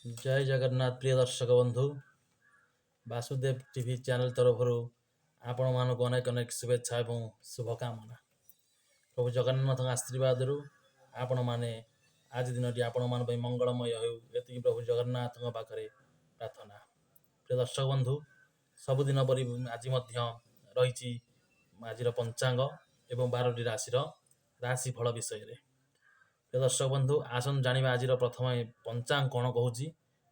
ଜୟ ଜଗନ୍ନାଥ। ପ୍ରିୟ ଦର୍ଶକ ବନ୍ଧୁ, Basudev TV channel ତରଫରୁ ଆପଣମାନଙ୍କୁ ଅନେକ ଅନେକ ଶୁଭେଚ୍ଛା ଏବଂ ଶୁଭକାମନା। ପ୍ରଭୁ ଜଗନ୍ନାଥଙ୍କ ଆଶୀର୍ବାଦରୁ ଆପଣମାନେ ଆଜି ଦିନଟି ଆପଣମାନଙ୍କ ପାଇଁ ମଙ୍ଗଳମୟ ହେଉ, ଏତିକି ପ୍ରଭୁ ଜଗନ୍ନାଥଙ୍କ ପାଖରେ ପ୍ରାର୍ଥନା। ପ୍ରିୟ ଦର୍ଶକ ବନ୍ଧୁ, ସବୁଦିନ ପରି ଆଜି ମଧ୍ୟ ରହିଛି ଆଜିର ପଞ୍ଚାଙ୍ଗ ଏବଂ 12ଟି ରାଶିର ରାଶିଫଳ ବିଷୟରେ। ପ୍ରିୟ ଦର୍ଶକ ବନ୍ଧୁ, ଆସନ୍ତୁ ଜାଣିବା ଆଜିର ପ୍ରଥମେ ପଞ୍ଚାଙ୍ଗ କ'ଣ କହୁଛି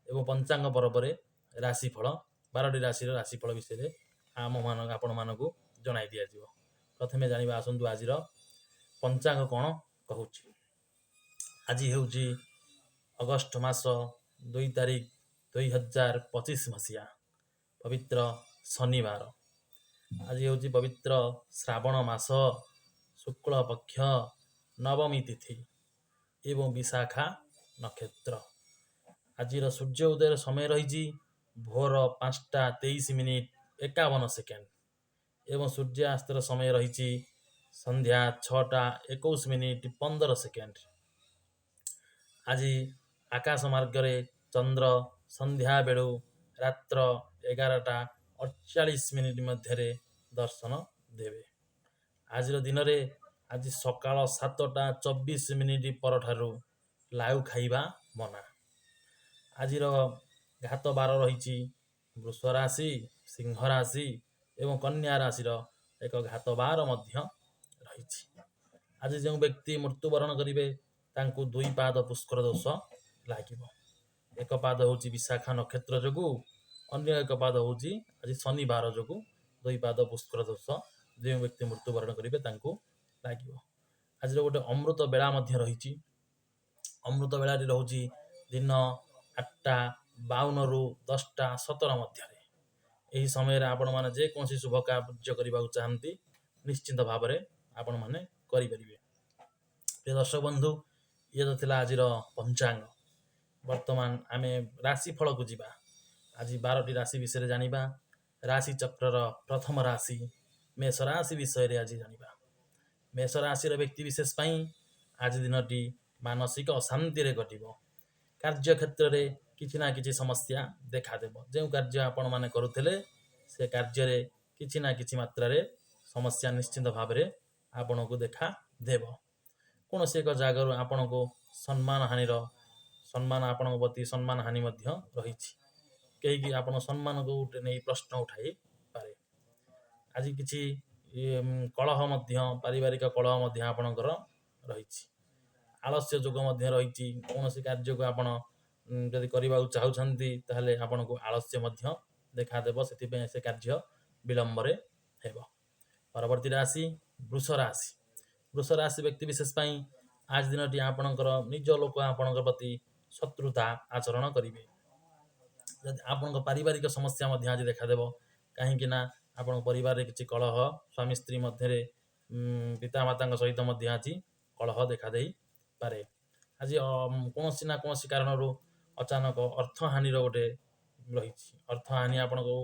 ଏବଂ ପଞ୍ଚାଙ୍ଗ ପରେ ପରେ ରାଶିଫଳ, 12ଟି ରାଶିର ରାଶିଫଳ ବିଷୟରେ ଆମ ଆପଣମାନଙ୍କୁ ଜଣାଇ ଦିଆଯିବ। ପ୍ରଥମେ ଜାଣିବା ଆସନ୍ତୁ ଆଜିର ପଞ୍ଚାଙ୍ଗ କ'ଣ କହୁଛି। ଆଜି ହେଉଛି ଅଗଷ୍ଟ ମାସ 2 ତାରିଖ, 2025 ମସିହା, ପବିତ୍ର ଶନିବାର। ଆଜି ହେଉଛି ପବିତ୍ର ଶ୍ରାବଣ ମାସ ଶୁକ୍ଳ ପକ୍ଷ ନବମୀ ତିଥି ଏବଂ ବିଶାଖା ନକ୍ଷତ୍ର। ଆଜିର ସୂର୍ଯ୍ୟ ଉଦୟର ସମୟ ରହିଛି ଭୋର 5ଟା 23 ମିନିଟ୍ 51 ସେକେଣ୍ଡ ଏବଂ ସୂର୍ଯ୍ୟାସ୍ତର ସମୟ ରହିଛି ସନ୍ଧ୍ୟା 6ଟା 21 ମିନିଟ୍ 15 ସେକେଣ୍ଡ। ଆଜି ଆକାଶ ମାର୍ଗରେ ଚନ୍ଦ୍ର ସନ୍ଧ୍ୟା ବେଳୁ ରାତ୍ର 11ଟା 48 ମିନିଟ୍ ମଧ୍ୟରେ ଦର୍ଶନ ଦେବେ। ଆଜିର ଦିନରେ ଆଜି ସକାଳ 7ଟା 24 ମିନିଟ୍ ପରଠାରୁ ଲାଉ ଖାଇବା ମନା। ଆଜିର ଘାତ ବାର ରହିଛି ବୃଷ ରାଶି, ସିଂହ ରାଶି ଏବଂ କନ୍ୟା ରାଶିର ଏକ ଘାତ ବାର ମଧ୍ୟ ରହିଛି। ଆଜି ଯେଉଁ ବ୍ୟକ୍ତି ମୃତ୍ୟୁବରଣ କରିବେ, ତାଙ୍କୁ ଦୁଇ ପାଦ ପୁଷ୍କର ଦୋଷ ଲାଗିବ। ଏକ ପାଦ ହେଉଛି ବିଶାଖା ନକ୍ଷତ୍ର ଯୋଗୁଁ, ଅନ୍ୟ ଏକ ପାଦ ହେଉଛି ଆଜି ଶନିବାର ଯୋଗୁଁ। ଦୁଇ ପାଦ ପୁଷ୍କର ଦୋଷ ଯେଉଁ ବ୍ୟକ୍ତି ମୃତ୍ୟୁବରଣ କରିବେ, ତାଙ୍କୁ ଲାଗିବ। ଆଜିର ଗୋଟେ ଅମୃତ ବେଳା ମଧ୍ୟ ରହିଛି। ଅମୃତ ବେଳାଟି ରହୁଛି ଦିନ 8ଟା 52ରୁ 10ଟା 17 ମଧ୍ୟରେ। ଏହି ସମୟରେ ଆପଣମାନେ ଯେକୌଣସି ଶୁଭ କାର୍ଯ୍ୟ କରିବାକୁ ଚାହାନ୍ତି, ନିଶ୍ଚିନ୍ତ ଭାବରେ ଆପଣମାନେ କରିପାରିବେ। ପ୍ରିୟ ଦର୍ଶକ ବନ୍ଧୁ, ଇଏ ତ ଥିଲା ଆଜିର ପଞ୍ଚାଙ୍ଗ। ବର୍ତ୍ତମାନ ଆମେ ରାଶିଫଳକୁ ଯିବା। ଆଜି 12ଟି ରାଶି ବିଷୟରେ ଜାଣିବା। ରାଶି ଚକ୍ରର ପ୍ରଥମ ରାଶି ମେଷ ରାଶି ବିଷୟରେ ଆଜି ଜାଣିବା। ମେଷ ରାଶିର ବ୍ୟକ୍ତି ବିଶେଷ ପାଇଁ ଆଜି ଦିନଟି ମାନସିକ ଅଶାନ୍ତିରେ କଟିବ। କାର୍ଯ୍ୟକ୍ଷେତ୍ରରେ କିଛି ନା କିଛି ସମସ୍ୟା ଦେଖାଦେବ। ଯେଉଁ କାର୍ଯ୍ୟ ଆପଣମାନେ କରୁଥିଲେ, ସେ କାର୍ଯ୍ୟରେ କିଛି ନା କିଛି ମାତ୍ରାରେ ସମସ୍ୟା ନିଶ୍ଚିନ୍ତ ଭାବରେ ଆପଣଙ୍କୁ ଦେଖା ଦେବ। କୌଣସି ଏକ ଜାଗାରୁ ଆପଣଙ୍କୁ ସମ୍ମାନ ହାନିର ସମ୍ମାନ ଆପଣଙ୍କ ପ୍ରତି ସମ୍ମାନ ହାନି ମଧ୍ୟ ରହିଛି। କେହିକି ଆପଣ ସମ୍ମାନକୁ ଗୋଟେ ନେଇ ପ୍ରଶ୍ନ ଉଠାଇପାରେ। ଆଜି କିଛି କଳହ ମଧ୍ୟ, ପାରିବାରିକ କଳହ ମଧ୍ୟ ଆପଣଙ୍କର ରହିଛି। ଆଳସ୍ୟ ଯୋଗ ମଧ୍ୟ ରହିଛି। କୌଣସି କାର୍ଯ୍ୟକୁ ଆପଣ ଯଦି କରିବାକୁ ଚାହୁଁଛନ୍ତି, ତାହେଲେ ଆପଣଙ୍କୁ ଆଳସ୍ୟ ମଧ୍ୟ ଦେଖାଦେବ। ସେଥିପାଇଁ ସେ କାର୍ଯ୍ୟ ବିଳମ୍ବରେ ହେବ। ପରବର୍ତ୍ତୀ ରାଶି ବୃଷ ରାଶି। ବୃଷ ରାଶି ବ୍ୟକ୍ତି ବିଶେଷ ପାଇଁ ଆଜି ଦିନଟି ଆପଣଙ୍କର ନିଜ ଲୋକ ଆପଣଙ୍କ ପ୍ରତି ଶତ୍ରୁତା ଆଚରଣ କରିବେ। ଯଦି ଆପଣଙ୍କ ପାରିବାରିକ ସମସ୍ୟା ମଧ୍ୟ ଆଜି ଦେଖାଦେବ, କାହିଁକି ନା ଆପଣଙ୍କ ପରିବାରରେ କିଛି କଳହ, ସ୍ୱାମୀ ସ୍ତ୍ରୀ ମଧ୍ୟରେ, ପିତାମାତାଙ୍କ ସହିତ ମଧ୍ୟ ଆଜି କଳହ ଦେଖାଦେଇପାରେ। ଆଜି କୌଣସି ନା କୌଣସି କାରଣରୁ ଅଚାନକ ଅର୍ଥହାନିର ଗୋଟେ ରହିଛି। ଅର୍ଥହାନି ଆପଣଙ୍କୁ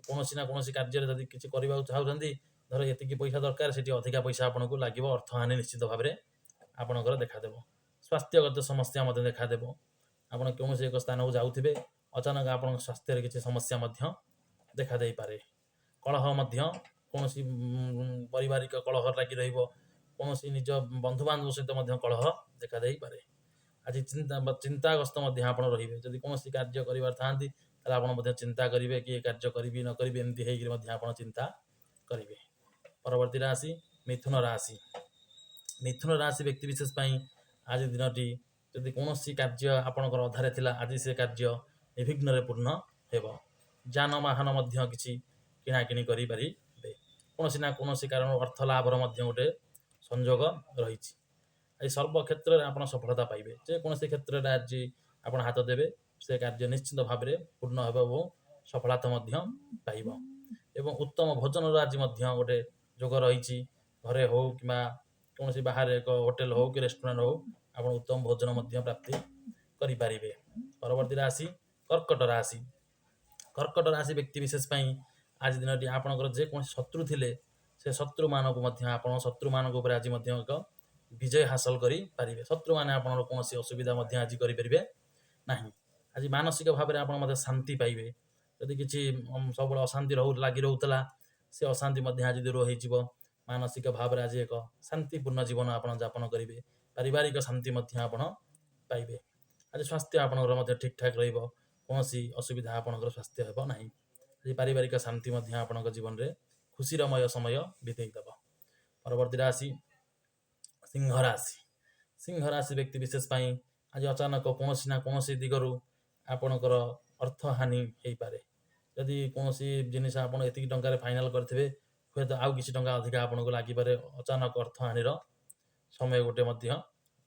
କୌଣସି ନା କୌଣସି କାର୍ଯ୍ୟରେ ଯଦି କିଛି କରିବାକୁ ଚାହୁଁଛନ୍ତି, ଧର ଏତିକି ପଇସା ଦରକାର, ସେଠି ଅଧିକା ପଇସା ଆପଣଙ୍କୁ ଲାଗିବ। ଅର୍ଥହାନି ନିଶ୍ଚିତ ଭାବରେ ଆପଣଙ୍କର ଦେଖାଦେବ। ସ୍ୱାସ୍ଥ୍ୟଗତ ସମସ୍ୟା ମଧ୍ୟ ଦେଖାଦେବ। ଆପଣ କୌଣସି ଏକ ସ୍ଥାନକୁ ଯାଉଥିବେ, ଅଚାନକ ଆପଣଙ୍କ ସ୍ୱାସ୍ଥ୍ୟରେ କିଛି ସମସ୍ୟା ମଧ୍ୟ ଦେଖାଦେଇପାରେ। କଳହ ମଧ୍ୟ, କୌଣସି ପାରିବାରିକ କଳହ ଲାଗି ରହିବ। କୌଣସି ନିଜ ବନ୍ଧୁବାନ୍ଧବ ସହିତ ମଧ୍ୟ କଳହ ଦେଖାଦେଇପାରେ। ଆଜି ଚିନ୍ତାଗ୍ରସ୍ତ ମଧ୍ୟ ଆପଣ ରହିବେ। ଯଦି କୌଣସି କାର୍ଯ୍ୟ କରିବାର ଥାନ୍ତି, ତାହେଲେ ଆପଣ ମଧ୍ୟ ଚିନ୍ତା କରିବେ କି ଏ କାର୍ଯ୍ୟ କରିବି ନ କରିବି, ଏମିତି ହେଇକିରି ମଧ୍ୟ ଆପଣ ଚିନ୍ତା କରିବେ। ପରବର୍ତ୍ତୀ ରାଶି ମିଥୁନ ରାଶି। ମିଥୁନ ରାଶି ବ୍ୟକ୍ତି ବିଶେଷ ପାଇଁ ଆଜି ଦିନଟି ଯଦି କୌଣସି କାର୍ଯ୍ୟ ଆପଣଙ୍କର ଅଧାରେ ଥିଲା, ଆଜି ସେ କାର୍ଯ୍ୟ ନିର୍ବିଘ୍ନରେ ପୂର୍ଣ୍ଣ ହେବ। ଯାନବାହନ ମଧ୍ୟ କିଛି କିଣାକିଣି କରିପାରିବେ। କୌଣସି ନା କୌଣସି କାରଣରୁ ଅର୍ଥ ଲାଭର ମଧ୍ୟ ଗୋଟେ ସଂଯୋଗ ରହିଛି। ଆଜି ସର୍ବ କ୍ଷେତ୍ରରେ ଆପଣ ସଫଳତା ପାଇବେ। ଯେକୌଣସି କ୍ଷେତ୍ରରେ ଆଜି ଆପଣ ହାତ ଦେବେ, ସେ କାର୍ଯ୍ୟ ନିଶ୍ଚିତ ଭାବରେ ପୂର୍ଣ୍ଣ ହେବ ଏବଂ ସଫଳତା ମଧ୍ୟ ପାଇବ। ଏବଂ ଉତ୍ତମ ଭୋଜନର ଆଜି ମଧ୍ୟ ଗୋଟେ ଯୋଗ ରହିଛି। ଘରେ ହଉ କିମ୍ବା କୌଣସି ବାହାରେ ଏକ ହୋଟେଲ ହଉ କି ରେଷ୍ଟୁରାଣ୍ଟ ହଉ, ଆପଣ ଉତ୍ତମ ଭୋଜନ ମଧ୍ୟ ପ୍ରାପ୍ତି କରିପାରିବେ। ପରବର୍ତ୍ତୀ ରାଶି କର୍କଟ ରାଶି। କର୍କଟ ରାଶି ବ୍ୟକ୍ତି ବିଶେଷ ପାଇଁ ଆଜି ଦିନଟି ଆପଣଙ୍କର ଯେକୌଣସି ଶତ୍ରୁ ଥିଲେ, ସେ ଶତ୍ରୁମାନଙ୍କୁ ମଧ୍ୟ ଆପଣ ଶତ୍ରୁମାନଙ୍କ ଉପରେ ଆଜି ମଧ୍ୟ ଏକ ବିଜୟ ହାସଲ କରିପାରିବେ। ଶତ୍ରୁମାନେ ଆପଣଙ୍କର କୌଣସି ଅସୁବିଧା ମଧ୍ୟ ଆଜି କରିପାରିବେ ନାହିଁ। ଆଜି ମାନସିକ ଭାବରେ ଆପଣ ମଧ୍ୟ ଶାନ୍ତି ପାଇବେ। ଯଦି କିଛି ସବୁବେଳେ ଅଶାନ୍ତି ଲାଗି ରହୁଥିଲା, ସେ ଅଶାନ୍ତି ମଧ୍ୟ ଆଜି ଦୂର ହୋଇଯିବ। ମାନସିକ ଭାବରେ ଆଜି ଏକ ଶାନ୍ତିପୂର୍ଣ୍ଣ ଜୀବନ ଆପଣ ଯାପନ କରିବେ। ପାରିବାରିକ ଶାନ୍ତି ମଧ୍ୟ ଆପଣ ପାଇବେ। ଆଜି ସ୍ୱାସ୍ଥ୍ୟ ଆପଣଙ୍କର ମଧ୍ୟ ଠିକ୍ ଠାକ୍ ରହିବ। କୌଣସି ଅସୁବିଧା ଆପଣଙ୍କର ସ୍ୱାସ୍ଥ୍ୟ ହେବ ନାହିଁ। ଆଜି ପାରିବାରିକ ଶାନ୍ତି ମଧ୍ୟ ଆପଣଙ୍କ ଜୀବନରେ ଖୁସିରମୟ ସମୟ ବିତେଇ ଦେବ। ପରବର୍ତ୍ତୀ ରାଶି ସିଂହ ରାଶି। ସିଂହ ରାଶି ବ୍ୟକ୍ତି ବିଶେଷ ପାଇଁ ଆଜି ଅଚାନକ କୌଣସି ନା କୌଣସି ଦିଗରୁ ଆପଣଙ୍କର ଅର୍ଥ ହାନି ହେଇପାରେ। ଯଦି କୌଣସି ଜିନିଷ ଆପଣ ଏତିକି ଟଙ୍କାରେ ଫାଇନାଲ କରିଥିବେ, ହୁଏତ ଆଉ କିଛି ଟଙ୍କା ଅଧିକା ଆପଣଙ୍କୁ ଲାଗିପାରେ। ଅଚାନକ ଅର୍ଥ ହାନିର ସମୟ ଗୋଟେ ମଧ୍ୟ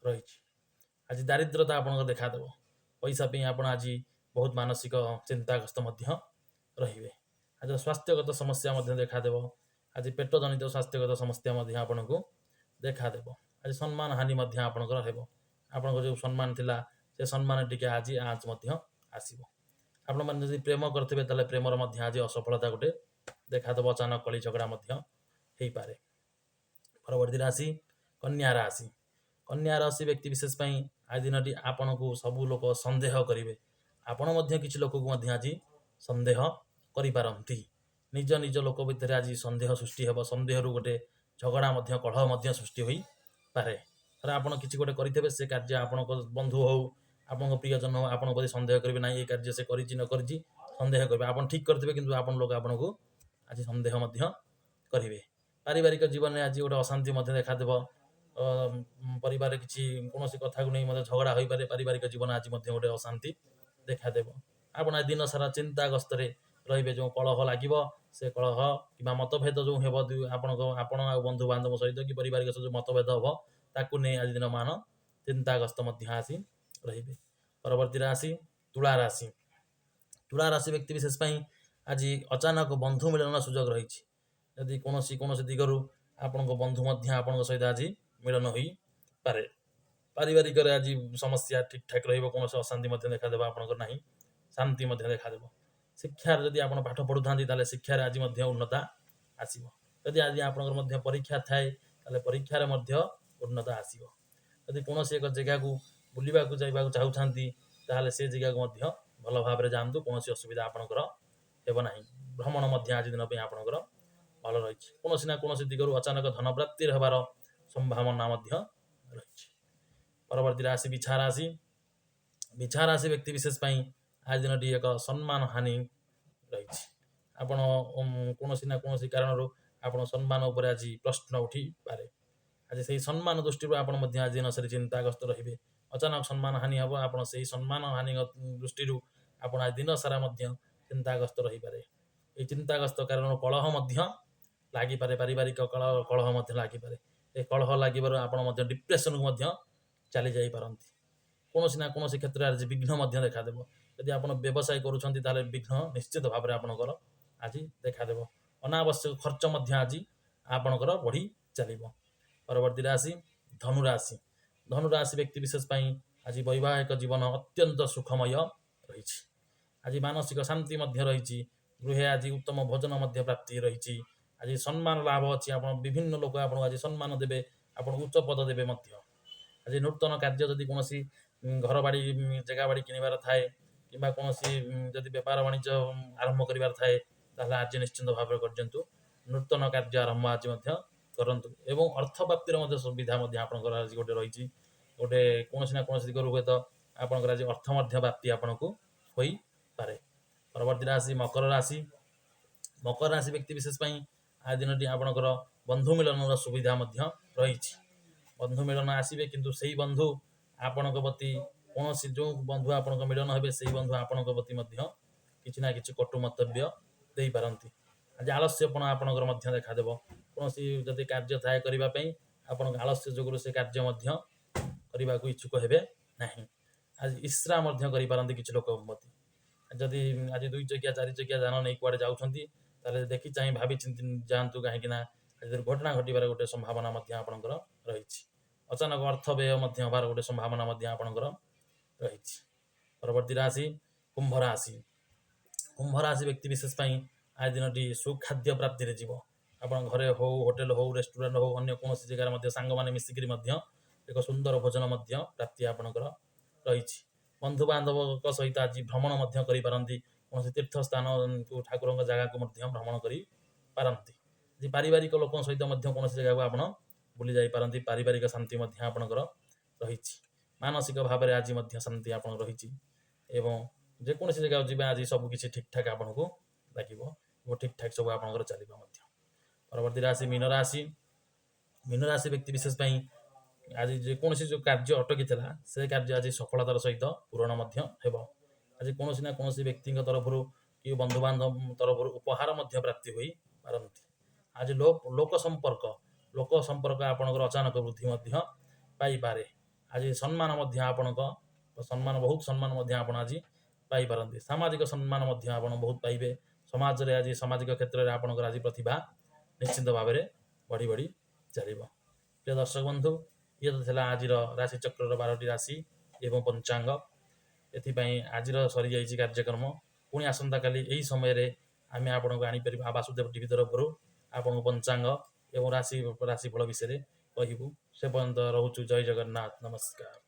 ରହିଛି। ଆଜି ଦାରିଦ୍ରତା ଆପଣଙ୍କ ଦେଖାଦେବ। ପଇସା ପାଇଁ ଆପଣ ଆଜି ବହୁତ ମାନସିକ ଚିନ୍ତାଗ୍ରସ୍ତ ମଧ୍ୟ ରହିବେ। ଆଜି ସ୍ୱାସ୍ଥ୍ୟଗତ ସମସ୍ୟା ମଧ୍ୟ ଦେଖାଦେବ। ଆଜି ପେଟ ଜନିତ ସ୍ୱାସ୍ଥ୍ୟଗତ ସମସ୍ୟା ମଧ୍ୟ ଆପଣଙ୍କୁ ଦେଖାଦେବ। ଆଜି ସମ୍ମାନ ହାନି ମଧ୍ୟ ଆପଣଙ୍କର ହେବ। ଆପଣଙ୍କ ଯେଉଁ ସମ୍ମାନ ଥିଲା, ସେ ସମ୍ମାନ ଟିକେ ଆଜି ଆଞ୍ଚ ମଧ୍ୟ ଆସିବ। ଆପଣମାନେ ଯଦି ପ୍ରେମ କରିଥିବେ, ତାହେଲେ ପ୍ରେମର ମଧ୍ୟ ଆଜି ଅସଫଳତା ଗୋଟେ ଦେଖାଦେବ। ଅଚାନକ କଳି ଝଗଡ଼ା ମଧ୍ୟ ହେଇପାରେ। ପରବର୍ତ୍ତୀ ରାଶି କନ୍ୟା ରାଶି। କନ୍ୟା ରାଶି ବ୍ୟକ୍ତି ବିଶେଷ ପାଇଁ ଆଜି ଦିନଟି ଆପଣଙ୍କୁ ସବୁ ଲୋକ ସନ୍ଦେହ କରିବେ। ଆପଣ ମଧ୍ୟ କିଛି ଲୋକକୁ ମଧ୍ୟ ଆଜି ସନ୍ଦେହ କରିପାରନ୍ତି। ନିଜ ନିଜ ଲୋକ ଭିତରେ ଆଜି ସନ୍ଦେହ ସୃଷ୍ଟି ହେବ। ସନ୍ଦେହରୁ ଗୋଟେ ଝଗଡ଼ା ମଧ୍ୟ, କଳହ ମଧ୍ୟ ସୃଷ୍ଟି ହୋଇପାରେ। ଧର ଆପଣ କିଛି ଗୋଟେ କରିଥିବେ, ସେ କାର୍ଯ୍ୟ ଆପଣଙ୍କ ବନ୍ଧୁ ହଉ, ଆପଣଙ୍କ ପ୍ରିୟଜନ ହଉ, ଆପଣଙ୍କ ପ୍ରତି ସନ୍ଦେହ କରିବେ, ନାହିଁ, ଏ କାର୍ଯ୍ୟ ସେ କରିଛି ନ କରିଛି ସନ୍ଦେହ କରିବେ। ଆପଣ ଠିକ୍ କରିଥିବେ, କିନ୍ତୁ ଆପଣ ଲୋକ ଆପଣଙ୍କୁ ଆଜି ସନ୍ଦେହ ମଧ୍ୟ କରିବେ। ପାରିବାରିକ ଜୀବନରେ ଆଜି ଗୋଟେ ଅଶାନ୍ତି ମଧ୍ୟ ଦେଖାଦେବ। ପରିବାରରେ କିଛି କୌଣସି କଥାକୁ ନେଇ ମଧ୍ୟ ଝଗଡ଼ା ହୋଇପାରେ। ପାରିବାରିକ ଜୀବନ ଆଜି ମଧ୍ୟ ଗୋଟେ ଅଶାନ୍ତି ଦେଖାଦେବ। ଆପଣ ଆଜି ଦିନ ସାରା ଚିନ୍ତାଗ୍ରସ୍ତରେ ରହିବେ। ଯେଉଁ କଳହ ଲାଗିବ, ସେ କଳହ କିମ୍ବା ମତଭେଦ ଯେଉଁ ହେବ ଆପଣଙ୍କ ଆପଣ ଆଉ ବନ୍ଧୁବାନ୍ଧବ ସହିତ କି ପାରିବାରିକ ସହିତ ଯେଉଁ ମତଭେଦ ହେବ, ତାକୁ ନେଇ ଆଜି ଦିନମାନ ଚିନ୍ତାଗ୍ରସ୍ତ ମଧ୍ୟ ଆସି ରହିବେ। ପରବର୍ତ୍ତୀ ରାଶି ତୁଳା ରାଶି। ତୁଳା ରାଶି ବ୍ୟକ୍ତି ବିଶେଷ ପାଇଁ ଆଜି ଅଚାନକ ବନ୍ଧୁ ମିଳନର ସୁଯୋଗ ରହିଛି। ଯଦି କୌଣସି କୌଣସି ଦିଗରୁ ଆପଣଙ୍କ ବନ୍ଧୁ ମଧ୍ୟ ଆପଣଙ୍କ ସହିତ ଆଜି ମିଳନ ହୋଇପାରେ। ପାରିବାରିକରେ ଆଜି ସମସ୍ୟା ଠିକ୍ ଠାକ୍ ରହିବ। କୌଣସି ଅଶାନ୍ତି ମଧ୍ୟ ଦେଖାଦେବ ଆପଣଙ୍କର ନାହିଁ। ଶାନ୍ତି ମଧ୍ୟ ଦେଖାଦେବ। ଶିକ୍ଷାରେ ଯଦି ଆପଣ ପାଠ ପଢ଼ୁଥାନ୍ତି, ତାହେଲେ ଶିକ୍ଷାରେ ଆଜି ମଧ୍ୟ ଉନ୍ନତା ଆସିବ। ଯଦି ଆଜି ଆପଣଙ୍କର ମଧ୍ୟ ପରୀକ୍ଷା ଥାଏ, ତାହେଲେ ପରୀକ୍ଷାରେ ମଧ୍ୟ ଉନ୍ନତା ଆସିବ। ଯଦି କୌଣସି ଏକ ଜାଗାକୁ ବୁଲିବାକୁ ଯିବାକୁ ଚାହୁଁଥାନ୍ତି, ତାହେଲେ ସେ ଜାଗାକୁ ମଧ୍ୟ ଭଲ ଭାବରେ ଯାଆନ୍ତୁ। କୌଣସି ଅସୁବିଧା ଆପଣଙ୍କର ହେବ ନାହିଁ। ଭ୍ରମଣ ମଧ୍ୟ ଆଜି ଦିନ ପାଇଁ ଆପଣଙ୍କର ଭଲ ରହିଛି। କୌଣସି ନା କୌଣସି ଦିଗରୁ ଅଚାନକ ଧନ ପ୍ରାପ୍ତି ହେବାର ସମ୍ଭାବନା ମଧ୍ୟ ରହିଛି। ପରବର୍ତ୍ତୀ ରାଶି ବିଛା ରାଶି। ବିଛା ରାଶି ବ୍ୟକ୍ତି ବିଶେଷ ପାଇଁ ଆଜି ଦିନଟି ଏକ ସମ୍ମାନ ହାନି ରହିଛି। ଆପଣ କୌଣସି ନା କୌଣସି କାରଣରୁ ଆପଣ ସମ୍ମାନ ଉପରେ ଆଜି ପ୍ରଶ୍ନ ଉଠିପାରେ। ଆଜି ସେଇ ସମ୍ମାନ ଦୃଷ୍ଟିରୁ ଆପଣ ମଧ୍ୟ ଆଜି ଦିନସାରା ଚିନ୍ତାଗ୍ରସ୍ତ ରହିବେ। ଅଚାନକ ସମ୍ମାନ ହାନି ହେବ। ଆପଣ ସେଇ ସମ୍ମାନ ହାନି ଦୃଷ୍ଟିରୁ ଆପଣ ଆଜି ଦିନ ସାରା ମଧ୍ୟ ଚିନ୍ତାଗ୍ରସ୍ତ ରହିପାରେ। ଏଇ ଚିନ୍ତାଗ୍ରସ୍ତ କାରଣରୁ କଳହ ମଧ୍ୟ ଲାଗିପାରେ। ପାରିବାରିକ କଳହ ମଧ୍ୟ ଲାଗିପାରେ। ଏ କଳହ ଲାଗିବାରୁ ଆପଣ ମଧ୍ୟ ଡିପ୍ରେସନକୁ ମଧ୍ୟ ଚାଲି ଯାଇପାରନ୍ତି। କୌଣସି ନା କୌଣସି କ୍ଷେତ୍ରରେ ଆଜି ବିଘ୍ନ ମଧ୍ୟ ଦେଖାଦେବ। ଯଦି ଆପଣ ବ୍ୟବସାୟ କରୁଛନ୍ତି, ତାହେଲେ ବିଘ୍ନ ନିଶ୍ଚିତ ଭାବରେ ଆପଣଙ୍କର ଆଜି ଦେଖାଦେବ। ଅନାବଶ୍ୟକ ଖର୍ଚ୍ଚ ମଧ୍ୟ ଆଜି ଆପଣଙ୍କର ବଢ଼ି ଚାଲିବ। ପରବର୍ତ୍ତୀ ରାଶି ଧନୁ ରାଶି। ଧନୁ ରାଶି ବ୍ୟକ୍ତି ବିଶେଷ ପାଇଁ ଆଜି ବୈବାହିକ ଜୀବନ ଅତ୍ୟନ୍ତ ସୁଖମୟ ରହିଛି। ଆଜି ମାନସିକ ଶାନ୍ତି ମଧ୍ୟ ରହିଛି। ଗୃହେ ଆଜି ଉତ୍ତମ ଭୋଜନ ମଧ୍ୟ ପ୍ରାପ୍ତି ରହିଛି। ଆଜି ସମ୍ମାନ ଲାଭ ଅଛି। ଆପଣ ବିଭିନ୍ନ ଲୋକ ଆପଣଙ୍କୁ ଆଜି ସମ୍ମାନ ଦେବେ, ଆପଣଙ୍କୁ ଉଚ୍ଚ ପଦ ଦେବେ ମଧ୍ୟ। ଆଜି ନୂତନ କାର୍ଯ୍ୟ ଯଦି କୌଣସି ଘର ବାଡ଼ି, ଜାଗା ବାଡ଼ି କିଣିବାର ଥାଏ କିମ୍ବା କୌଣସି ଯଦି ବେପାର ବାଣିଜ୍ୟ ଆରମ୍ଭ କରିବାର ଥାଏ, ତାହେଲେ ଆଜି ନିଶ୍ଚିନ୍ତ ଭାବରେ କରିଦିଅନ୍ତୁ। ନୂତନ କାର୍ଯ୍ୟ ଆରମ୍ଭ ଆଜି ମଧ୍ୟ କରନ୍ତୁ ଏବଂ ଅର୍ଥ ପ୍ରାପ୍ତିର ମଧ୍ୟ ସୁବିଧା ମଧ୍ୟ ଆପଣଙ୍କର ଆଜି ଗୋଟେ ରହିଛି। ଗୋଟେ କୌଣସି ନା କୌଣସି ଦିଗରୁ ହୁଏତ ଆପଣଙ୍କର ଆଜି ଅର୍ଥ ମଧ୍ୟ ପ୍ରାପ୍ତି ଆପଣଙ୍କୁ ହୋଇପାରେ। ପରବର୍ତ୍ତୀ ରାଶି ମକର ରାଶି। ମକର ରାଶି ବ୍ୟକ୍ତି ବିଶେଷ ପାଇଁ ଆଜି ଦିନଟି ଆପଣଙ୍କର ବନ୍ଧୁ ମିଳନର ସୁବିଧା ମଧ୍ୟ ରହିଛି। ବନ୍ଧୁ ମିଳନ ଆସିବେ, କିନ୍ତୁ ସେଇ ବନ୍ଧୁ ଆପଣଙ୍କ ପ୍ରତି କୌଣସି ଯେଉଁ ବନ୍ଧୁ ଆପଣଙ୍କ ମିଳନ ହେବେ, ସେଇ ବନ୍ଧୁ ଆପଣଙ୍କ ପ୍ରତି ମଧ୍ୟ କିଛି ନା କିଛି କଟୁ ମନ୍ତବ୍ୟ ଦେଇପାରନ୍ତି। ଆଜି ଆଳସ୍ୟପଣ ଆପଣଙ୍କର ମଧ୍ୟ ଦେଖାଦେବ। କୌଣସି ଯଦି କାର୍ଯ୍ୟ ଥାଏ କରିବା ପାଇଁ, ଆପଣଙ୍କ ଆଳସ୍ୟ ଯୋଗୁରୁ ସେ କାର୍ଯ୍ୟ ମଧ୍ୟ କରିବାକୁ ଇଚ୍ଛୁକ ହେବେ ନାହିଁ। ଆଜି ଈର୍ଷା ମଧ୍ୟ କରିପାରନ୍ତି କିଛି ଲୋକ ପ୍ରତି। ଯଦି ଆଜି ଦୁଇ ଚକିଆ, ଚାରି ଚକିଆ ଯାନ ନେଇ କୁଆଡ଼େ ଯାଉଛନ୍ତି, ତାହେଲେ ଦେଖି ଚାହିଁ ଭାବି ଚିନ୍ତି ଯାଆନ୍ତୁ, କାହିଁକି ନା ଆଜି ଦୁର୍ଘଟଣା ଘଟିବାର ଗୋଟେ ସମ୍ଭାବନା ମଧ୍ୟ ଆପଣଙ୍କର ରହିଛି। ଅଚାନକ ଅର୍ଥ ବ୍ୟୟ ମଧ୍ୟ ହେବାର ଗୋଟେ ସମ୍ଭାବନା ମଧ୍ୟ ଆପଣଙ୍କର ରହିଛି। ପରବର୍ତ୍ତୀ ରାଶି କୁମ୍ଭ ରାଶି। କୁମ୍ଭ ରାଶି ବ୍ୟକ୍ତି ବିଶେଷ ପାଇଁ ଆଜି ଦିନଟି ସୁଖାଦ୍ୟ ପ୍ରାପ୍ତିରେ ଯିବ। ଆପଣ ଘରେ ହଉ, ହୋଟେଲ ହଉ, ରେଷ୍ଟୁରାଣ୍ଟ ହଉ, ଅନ୍ୟ କୌଣସି ଜାଗାରେ ମଧ୍ୟ ସାଙ୍ଗମାନେ ମିଶିକିରି ମଧ୍ୟ ଏକ ସୁନ୍ଦର ଭୋଜନ ମଧ୍ୟ ପ୍ରାପ୍ତି ଆପଣଙ୍କର ରହିଛି। ବନ୍ଧୁବାନ୍ଧବଙ୍କ ସହିତ ଆଜି ଭ୍ରମଣ ମଧ୍ୟ କରିପାରନ୍ତି। କୌଣସି ତୀର୍ଥ ସ୍ଥାନକୁ, ଠାକୁରଙ୍କ ଜାଗାକୁ ମଧ୍ୟ ଭ୍ରମଣ କରିପାରନ୍ତି। ଆଜି ପାରିବାରିକ ଲୋକଙ୍କ ସହିତ ମଧ୍ୟ କୌଣସି ଜାଗାକୁ ଆପଣ ବୁଲି ଯାଇପାରନ୍ତି। ପାରିବାରିକ ଶାନ୍ତି ମଧ୍ୟ ଆପଣଙ୍କର ରହିଛି। ମାନସିକ ଭାବରେ ଆଜି ମଧ୍ୟ ଶାନ୍ତି ଆପଣଙ୍କର ରହିଛି ଏବଂ ଯେକୌଣସି ଜାଗାକୁ ଯିବେ, ଆଜି ସବୁ କିଛି ଠିକ୍ଠାକ୍ ଆପଣଙ୍କୁ ଲାଗିବ ଏବଂ ଠିକ୍ଠାକ୍ ସବୁ ଆପଣଙ୍କର ଚାଲିବ ମଧ୍ୟ। ପରବର୍ତ୍ତୀ ରାଶି ମୀନ ରାଶି। ମୀନ ରାଶି ବ୍ୟକ୍ତି ବିଶେଷ ପାଇଁ ଆଜି ଯେକୌଣସି ଯେଉଁ କାର୍ଯ୍ୟ ଅଟକିଥିଲା, ସେ କାର୍ଯ୍ୟ ଆଜି ସଫଳତାର ସହିତ ପୂରଣ ମଧ୍ୟ ହେବ। ଆଜି କୌଣସି ନା କୌଣସି ବ୍ୟକ୍ତିଙ୍କ ତରଫରୁ କି ବନ୍ଧୁବାନ୍ଧବ ତରଫରୁ ଉପହାର ମଧ୍ୟ ପ୍ରାପ୍ତି ହୋଇପାରନ୍ତି। ଆଜି ଲୋକ ସମ୍ପର୍କ ଆପଣଙ୍କର ଅଚାନକ ବୃଦ୍ଧି ମଧ୍ୟ ପାଇପାରେ। ଆଜି ସମ୍ମାନ ମଧ୍ୟ, ଆପଣଙ୍କ ସମ୍ମାନ, ବହୁତ ସମ୍ମାନ ମଧ୍ୟ ଆପଣ ଆଜି ପାଇପାରନ୍ତି। ସାମାଜିକ ସମ୍ମାନ ମଧ୍ୟ ଆପଣ ବହୁତ ପାଇବେ ସମାଜରେ। ଆଜି ସାମାଜିକ କ୍ଷେତ୍ରରେ ଆପଣଙ୍କର ଆଜି ପ୍ରତିଭା ନିଶ୍ଚିନ୍ତ ଭାବରେ ବଢ଼ି ବଢ଼ି ଚାଲିବ। ପ୍ରିୟ ଦର୍ଶକ ବନ୍ଧୁ, ଇଏ ତ ଥିଲା ଆଜିର ରାଶିଚକ୍ରର 12ଟି ରାଶି ଏବଂ ପଞ୍ଚାଙ୍ଗ। ଏଥିପାଇଁ ଆଜିର ସରିଯାଇଛି କାର୍ଯ୍ୟକ୍ରମ। ପୁଣି ଆସନ୍ତାକାଲି ଏହି ସମୟରେ ଆମେ ଆପଣଙ୍କୁ ଆଣିପାରିବୁ ବାସୁଦେବ ଟିଭି ତରଫରୁ ଆପଣଙ୍କୁ ପଞ୍ଚାଙ୍ଗ ଏବଂ ରାଶିଫଳ ବିଷୟରେ କହିବୁ। ସେ ପର୍ଯ୍ୟନ୍ତ ରହୁଛୁ। ଜୟ ଜଗନ୍ନାଥ। ନମସ୍କାର।